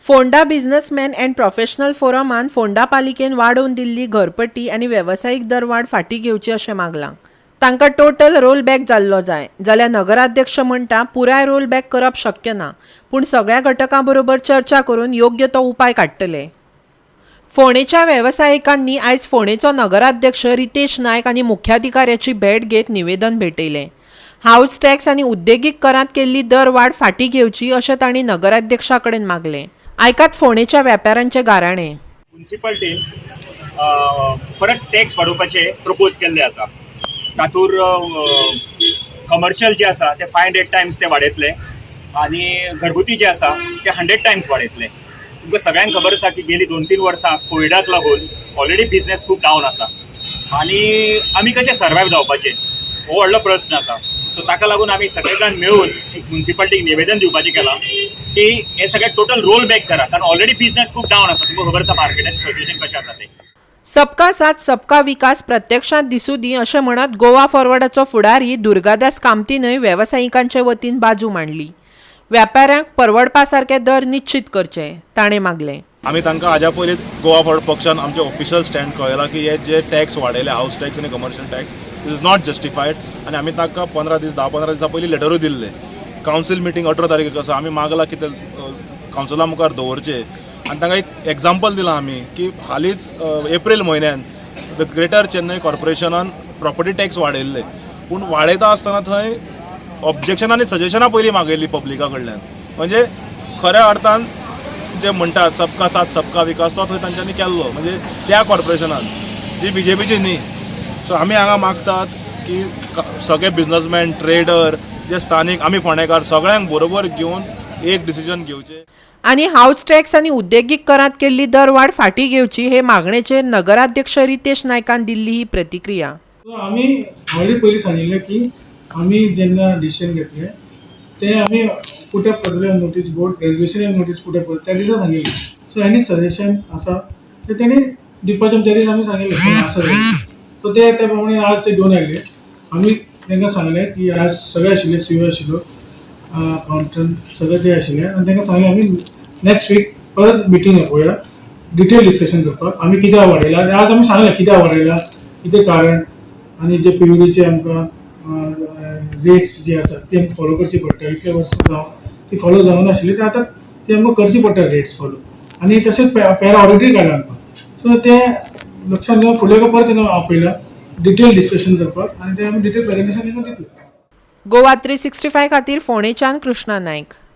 Ponda businessman and professional फोरमान फोंडा पालिकेन वाडोवन दिल्ली घरपट्टी आनी वेवसायीक दरवाड फाटीं घेवची अशें मागलां. तांकां टोटल रोल बॅक जाल्लो जाय, जाल्यार नगराध्यक्ष म्हणटा, पुराय रोल बॅक करप शक्य ना, पूण सगळ्या घटकां बरोबर चर्चा करून योग्य तो उपाय काडटले. फोंडेच्या वेवसायिकांनी आयज फोंडेचो नगराध्यक्ष रितेश नायक आनी मुख्याधिकाऱ्याची भेट घेत निवेदन भेटयलें. हावस टॅक्स आनी उद्देगीक करांत केल्ली दरवाड फाटीं घेवची अशें तांणी नगराध्यक्षा कडेन मागलें. आयकात फोंडेच्या व्यापाऱ्यांचे गाराणें. म्युन्सिपाल्टीन परत टॅक्स वाडोवपाचे प्रपोज केल्ले आसा. तातूंत कमर्शियल जे आसा ते 500 टायम्स ते वाडयतले आनी घरगुती जे आसा ते 100 टायम्स वाडयतले. तुमकां सगळ्यांक खबर आसा की गेली 2-3 वर्सां कोविडाक लागून ऑलरेडी बिझनेस खूब डावन आसा आनी आमी कशें सर्वायव जावपाचें हो व्हडलो प्रस्न आसा. सो ताका लागून आमी सगळे जाण मेळून एक म्युन्सिपाल्टीक निवेदन दिवपाचें केलां की हे सगळें टोटल रोल बॅक करा, कारण ऑलरेडी बिझनेस खूब डावन आसा. तुमकां खबर आसा मार्केटाचें सिच्युएशन कशें आसा तें. सबका साथ सबका विकास प्रत्यक्षात दिसूं दी अशें म्हणत गोवा फॉरवर्डाचो फुडारी दुर्गादास कामतीनय वेवसायिकांचे वतीन बाजू मांडली. व्यापाऱ्यांक परवडपा सारके दर निश्चित करचे, ताणें मागलें. आमी तांकां हाज्या पयलींच गोवा फॉरवर्ड पक्षान आमचे ऑफिशियल स्टँड कळयला की हे जे टॅक्स वाडयले, हावस टॅक्स आनी commercial tax, is is not justified. आनी आमी तांकां 15 दीस, 10-15 दिसां पयलीं लेटरूय दिल्ले. कावन्सील मिटींग 18 तारखेक आसा. आमी मागला की ते कावन्सिला मुखार दवरचे आनी तांकां एक एग्जाम्पल दिलां आमी की हालींच एप्रील म्हयन्यान the greater Chennai कॉर्पोरेशनान प्रॉपर्टी टॅक्स वाडयल्ले, पूण वाडयता आसतना थंय ऑब्जेक्शन आनी सजेशनां पयलीं मागयल्ली पब्लिका कडल्यान. म्हणजे खऱ्या अर्थान जे म्हणटात सबका साथ सबका विकास, तो थंय तांच्यांनी केल्लो, म्हणजे त्या कॉर्पोरेशनान जी बीजेपीची न्ही. सो आमी हांगा मागतात की सगळे बिजनसमॅन, ट्रेडर, जे स्थानीक आमी फोंडेकार, सगळ्यांक बरोबर घेवन एक डिसिजन घेवचें. आनी हावस टॅक्स आनी उद्देगीक करांत केल्ली दरवाड फाटीं घेवची हे मागणेचेर नगराध्यक्ष रितेश नायकान दिल्ली ही प्रतिक्रिया. सो आमी ऑलरेडी पयलीं सांगिल्लें की आमी जेन्ना डिसिजन घेतलें तें आमी पुट अप करतले notice board, resolution notice put up करतले, त्या दिसा सांगिल्लें. सो एनी सजेशन आसा ते तेणी दिवपाचें, त्या दिसा आमी सांगिल्लें आसा. सो ते त्या प्रमाणे आज ते घेवन आयले. आमी तांकां सांगलें की आज सगळे आशिल्ले, सीओ आशिल्लो, अकाउंटंट, सगळे ते आशिल्ले आनी तांकां सांगलें, आमी नेक्स्ट वीक परत मिटींग आपोवया डिटेल डिस्कशन करपाक, आमी कित्याक वाडयला. आनी आज आमी सांगलें कित्याक वाडयला, कितें कारण आनी जे पीयूडीचे आमकां रेट्स जे आसात ती आमकां फॉलो करची पडटा. इतले वर्सां जावन ती फॉलो जावनाशिल्ली, ते आतां ती आमकां करची पडटा रेट्स फॉलो. आनी तशेंच पॅरा ऑडिटूय काडला आमकां. सो ते लक्षात घेवन फुडें परत तांकां आपयला डिटेल डिस्कशन करपाक आनी ते आमी डिटेल प्रेजेंटेशन तांकां दितले. गोवा 365 खातीर फोंडेच्यान कृष्णा नायक.